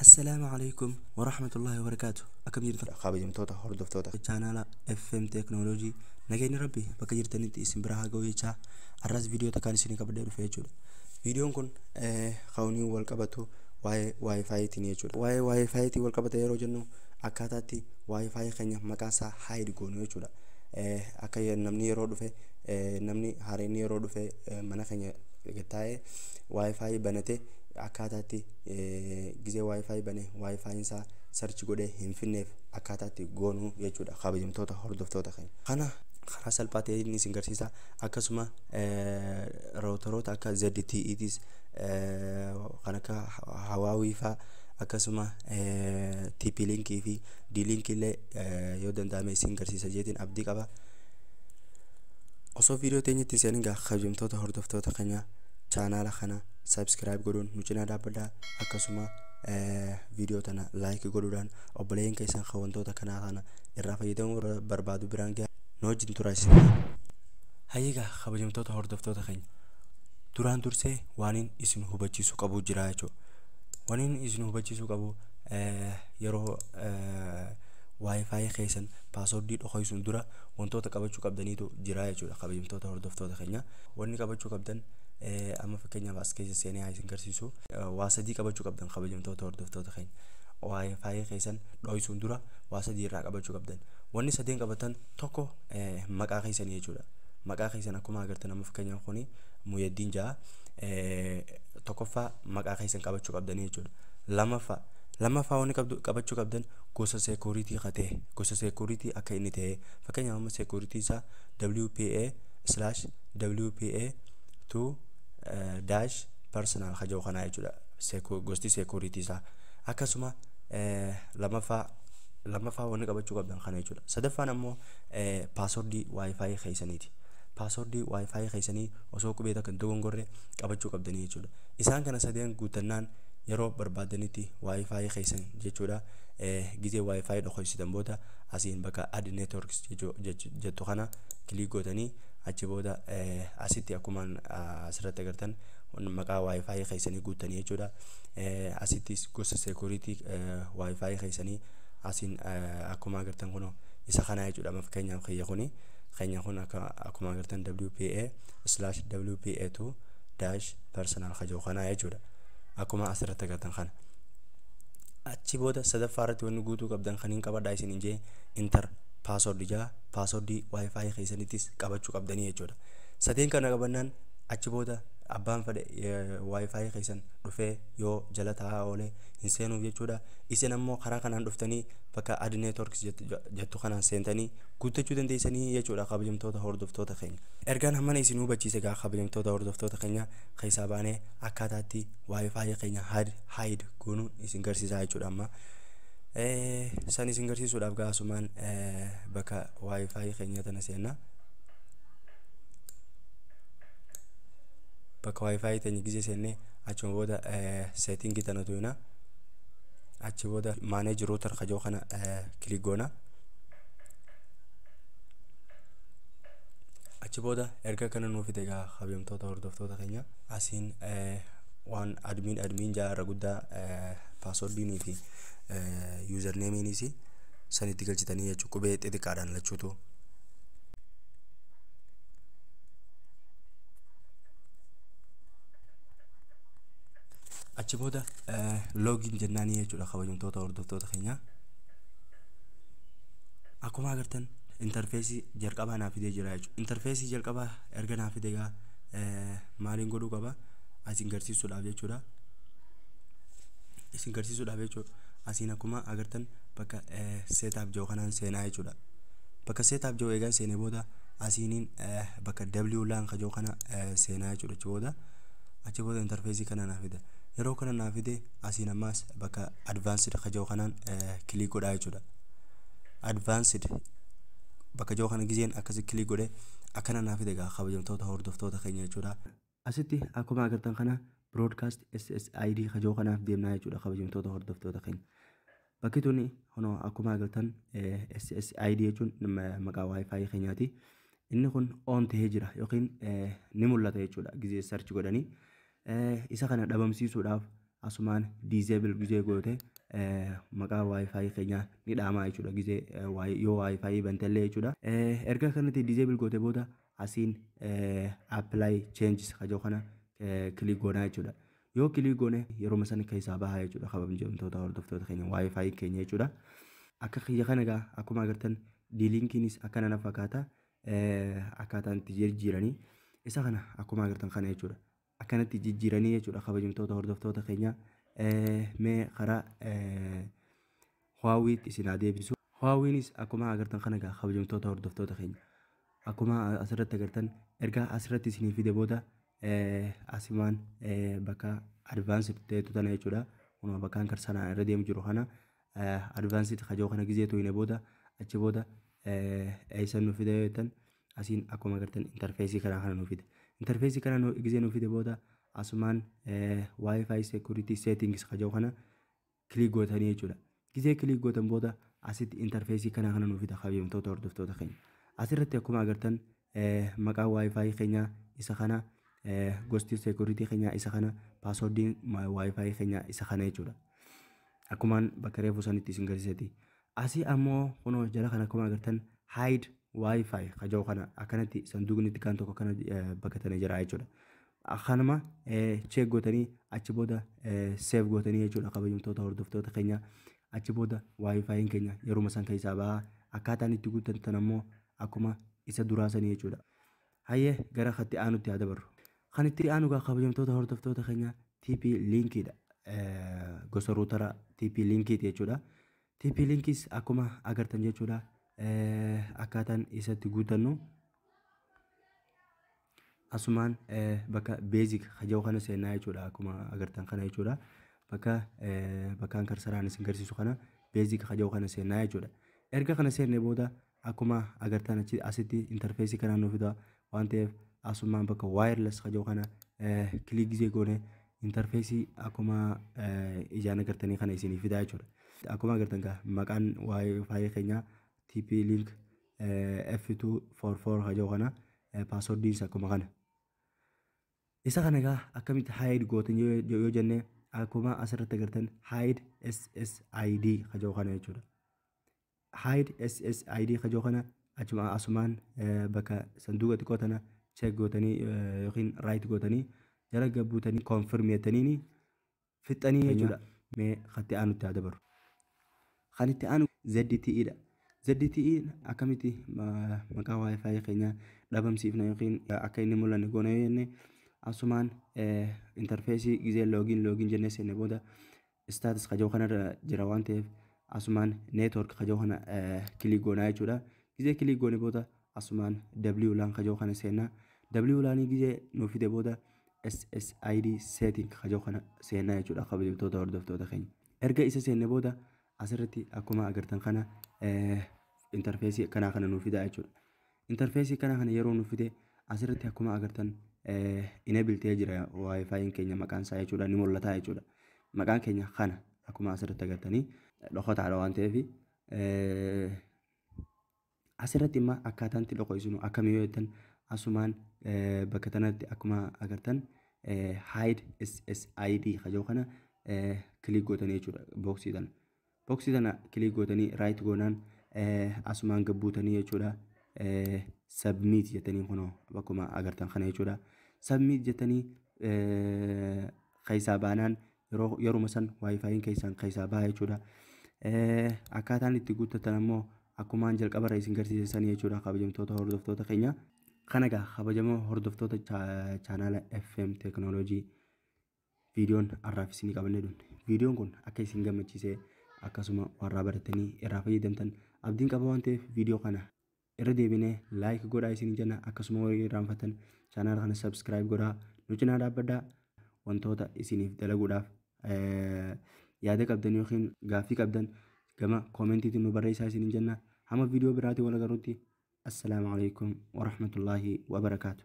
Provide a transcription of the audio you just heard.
Assalaamu alaikum warahmatullahi wabarakaatu. Akkam jirtan? Kabajamtoota hordoftoota chaanaala FM Teeknooloojii, nageenyi Rabbi bakka jirtanitti isin bira haa ga'u jechaa, har'as viidiyoo takkaan isinii qabadhee dhufe jechuudha. Viidiyoon kun kaawunii wal qabatu waa'ee WiFi'tiin jechuudha. Waa'ee WiFi'tiin wal qabata yeroo jennu, akkaataatti WiFi keenya maqaa isaa hide goonu jechuudha. Akka namni yeroo dhufe, namni haareen yeroo dhufe mana keenya taa'ee WiFi banate, akkaataatti gizee WiFi bane WiFi'n isaa search godhee hin finneef akkaataatti goonuu jechuudha, kabajamtoota hordoftoota keenya. Kana karaa salphaa ta'een isin garsiisa. Akkasuma routeroota akka ZTE'tis, kan akka Huawei fa'aa, akkasuma TP Link fi D-Link illee yoo danda'ame isin garsiisa jeetiin abdii qaba. Osoo viidiyoo teenyatti seenin gaa, kabajamtoota hordoftoota keenya, chaanaala kana subscribe godhuun nu cinaa dhaabbadhaa. Akkasuma viidiyoo tana like godhuudhaan obboleeyyan keessan kan wantoota kanaa kana irraa fayyadamuu barbaadu biraan gahaa, nu wajjin turaa isin. Hayyeegaa, kabajamtoota hordoftoota keenya, duraan dursee waaniin isin hubachiisuu qabu jira jechuudha. Waaniin isin hubachiisuu qabu, yeroo WiFi keessan passwordii dhokoysuun dura wantoota qabachuu qabdaniitu jira jechuudha, kabajamtoota hordoftoota keenya. Wanni qabachuu qabdan, amma fakkeenyaaf as keessa seenee haa isin garsiisu, waa sadii qabachuu qabdan, kabajamtoota hordoftoota keenya. WiFi keessan dhoysuun dura waa sadii irraa qabachuu qabdan. Wanni sadeen qabatan tokko maqaa keessanii jechuudha. Maqaa keessan akkuma agartan, amma fakkeenyaaf kuni Muyyaddiin ja'a. Tokkoffaa maqaa keessan qabachuu qabdanii jechuudha. Lammaffaa wanni qabachuu qabdan gosa security ka ta'e, gosa security akka inni ta'e, fakkeenyaaf amma security isaa WPA/WPA2-personal ka jedhu kanaa jechuudha. Gosti security isaa. Akkasuma lammaffaa wanni qabachuu qabdan kana jechuudha. Sadaffaan ammoo passwordii WiFi keessaniiti. Passwordii WiFi keessanii osoo qubee takka hin dogongorre qabachuu qabdanii jechuudha. Isaan kana sadeen guuttannaan yeroo barbaadanitti WiFi keessan jechuudha. Gizee WiFi dhokoysitan booda asiin bakka add networks jettu kana click gootanii, achi booda asitti akkuma asirratti agartan maqaa WiFi keessanii guuttanii jechuudha. Asittis gosa security WiFi keessanii asiin akkuma agartan kunoo isa kana jechuudha. Amma fakkeenyaaf kiyya kuni, keenya kun akka akkuma agartan WPA/WPA2-personal ka jedhu kanaa jechuudha. Akkuma asirratti agartan kana. Achi booda sadaffaa irratti wanni guutuu qabdan kan hin qabadhaa isin hin jee, enter password jaa, passwordii WiFi keessanittis qabachuu qabdanii jechuudha. Sadeen kana qabannaan achi booda abbaan fedhe WiFi keessan dhufee yoo jala taa'aa oole hin seenuuf jechuudha. Isin ammoo karaa kanaan dhuftanii bakka add networks jettu kanaan seentanii guuttachuu dandeessanii jechuudha, kabajamtoota hordoftoota keenya. Ergaan hammana isin hubachiise gaa, kabajamtoota hordoftoota keenya, keessaa baanee akkaataatti WiFi keenya hide goonuun isin garsiisaa jechuudha amma. San isin garsiisuudhaaf gaasumaan bakka WiFi keenya tana seenna. Bakka WiFi teenya gizee seennee, achuma booda settingii tana tuyna. Achi booda manage router ka jedhu kana click goona. Achi booda erga kana nuu fide egaa, kabajamtoota hordoftoota keenya, asiin waan admin admin jaa irra guddaa passwordiinii fi usernameiinis sanitti galchitanii jechuudha, qubee xixiqqaadhaan lachuutu. Achi booda login jennaanii jechuudha, kabajamtoota hordoftoota keenya. Akkuma agartan interfaceii jalqabaa naa fidee jira jechuudha. Interfaceii jalqabaa erga naa fide egaa maaliin godhuu qaba? Asiin garsiisuudhaaf jechuudha. Isin garsiisuudhaaf jechuudha. Asiin akkuma agartan bakka setup jiru kanaan seenaa jechuudha. Bakka setup jiru eegan seenee booda asiiniin bakka WLAN ka jiru kana seenaa jechuudha. Achi booda interfaceii kana naa fida. Yeroo kana naa fide, asiin ammaas bakka advanced ka jiru kanaan click godhaa jechuudha. Advanced bakka jiru kana gizeen akkasi click godhe akkana naa fide egaa, kabajamtoota hordoftoota keenya jechuudha. Asitti akkuma agartan kana broadcast SSID ka jiru kanaaf deemnaa jechuudha, kabajamtoota hordoftoota keenya. Bakki tuni kunoo akkuma agartan SSID jechuun maqaa WiFi keenyaati. Inni kun on tahee jira yookiin ni mul'ata jechuudha gizee search godhanii. Isa kana dhabamsiisuudhaaf asumaan disable gizee goote maqaa WiFi keenyaa ni dhaamaa jechuudha gizee yoo WiFi bantellee jechuudha. Erga kanatti disable goote booda asiin apply changes kajoo kana click goonaa jechuudha. Yoo click goone yeroo san keessaa bahaa jechuudha kabajamtoota hordoftoota keenya WiFi keenya jechuudha. Akka kiyya kana egaa akkuma agartan D-Linkiinis akkana na fakkaata akkaataan itti jijjiiranii isa kana akkuma agartan kana jechuudha. Akkanatti jijjiiranii jechuudha kabajamtoota hordoftoota keenya. Mee karaa Huaweiitti isin haa deebisu. Huaweiinis akkuma agartan kana egaa kabajamtoota hordoftoota keenya. Akkuma asirratti agartan erga asirratti isinii fide booda asumaan bakka advanced ta'etu tana jechuudha. Kunoo bakkaan karsanaa irra deemu jiru kana advanced kajoo kana gizee tuyne booda achi booda eessan nu fide yoo jettan asiin akkuma agartan interfaceii kana kana nu fide. Interfaceii kana gizee nu fide booda asumaan WiFi security settings kajoo kana click gootanii jechuudha. Gizee click gootan booda asitti interfaceii kana kana nu fida kabajamtoota hordoftoota keenya. Asirratti akkuma agartan maqaan WiFi keenyaa isa kana, gosti security keenyaa isa kana, passwordiin WiFi keenyaa isa kana jechuudha. Akkumaan bakka reefu sanitti isin garsiisati. Asii ammoo kunoo jala kana akkuma agartan hide WiFi kajoo kana akkanatti sanduuqni xiqqaan tokko kana bakka tana jira jechuudha. Kanuma check gootanii achi booda save gootanii jechuudha kabajamtoota hordoftoota keenya. Achi booda WiFiin keenya yeruma san keessaa bahaa. Akkaataan itti guuttatan ammoo akkuma isa duraa sanii jechuudha. Hayyee gara katti aanutti haa dabarru. Kan itti aanu egaa kabajamtoota hordoftoota keenya TP Linkiidha. Gosa routera TP Linkiiti jechuudha. TP Linkis akkuma agartan jechuudha. Akkaataan isatti guutannu asumaan bakka basic kajoo kana seenaa jechuudha akkuma agartan kana jechuudha. Bakka bakkaan cursoraan isin garsiisu kana basic kajoo kana seenaa jechuudha. Erga kana seenne booda akkuma agartan achi asitti interfaceii kanaan nu fida waan ta'eef asumaan bakka wireless kajoo kana click gizee goone interfaceii akkuma ijaan agartanii kana isinii fida jechuudha. Akkuma agartan gaa maqaan WiFi keenyaa TP Link F244 kajoo kana, passwordiin akkuma kana. Isa kana egaa akkamitti hide gootan yoo jenne akkuma asirratti agartan hide SSID kajoo kana jechuudha. Hide SSID kajoo kana achuma asumaan bakka sanduuqa xiqqoo tana check gootanii yookiin right gootanii jala gabbuutanii confirm jettaniini fixxanii jechuudha. Mee katti aanutti haa dabarru. Kan itti aanu ZTE dha. ZTE akkamitti maqaa WiFi keenyaa dhabamsiifna yookiin akka inni mul'anne goona yoo jenne asumaan interfaceii gizee login jennee seenne booda status kajoo kanarra jira waan ta'eef asumaan network kajoo kana click goonaa jechuudha. Gizee click goone booda asumaan WLAN kajoo kana seennaa. WLAN gizee nu fide booda SSID setting kajoo kana seennaa jechuudha kabajamtoota hordoftoota keenya. Erga isa seenne booda asirratti akkuma agartan kana interfaceii kanaa kana nu fida jechuudha. Interfaceii kana kana yeroo nu fide asirratti akkuma agartan enable ta'ee jira WiFiin keenya maqaan isaa jechuudha, ni mul'ata jechuudha. Maqaan keenya kana akkuma asirratti agartanii dhokataadha waan ta'eef asirratti immoo akkaataan itti dhokoysinu akkamii yoo jettan asumaan bakka tanatti akkuma agartan hide SSID kajoo kana click gootanii jechuudha boxii tana. Boxii tana click gootanii right goonaan asumaan gabbuutanii jechuudha, submit jettanii kunoo bakkuma agartan kana jechuudha. Submit jettanii keessaa baanaan yeruma san WiFiin keessan keessaa baha jechuudha. Akkaataan itti guuttatan ammoo akkumaan jalqabarra isin garsiisanii jechuudha kabajamtoota hordoftoota keenya. Kana egaa kabajamoo hordoftoota chaanaala FM Teekinooloojii, viidiyoon har'aaf isinii qabannee dhufne. Viidiyoon kun akka isin gammachiisee akkasuma warraa baratanii irraa fayyadamtan abdiin qaba waan ta'eef viidiyoo kana irra deebinee like godhaa isin jenna. Akkasuma warri irraanfatan chaanaala kana subscribe godhaa nu cinaa dhaabbadhaa. Wantoota isiniif dalaguudhaaf yaada qabdan yookiin gaaffii qabdan gama commentiitiin nu barreessaa isiniin jenna. Hamma viidiyoo biraatiin wal agarrutti, assalaamu alaikum warahmatullaahi wabarakaatu.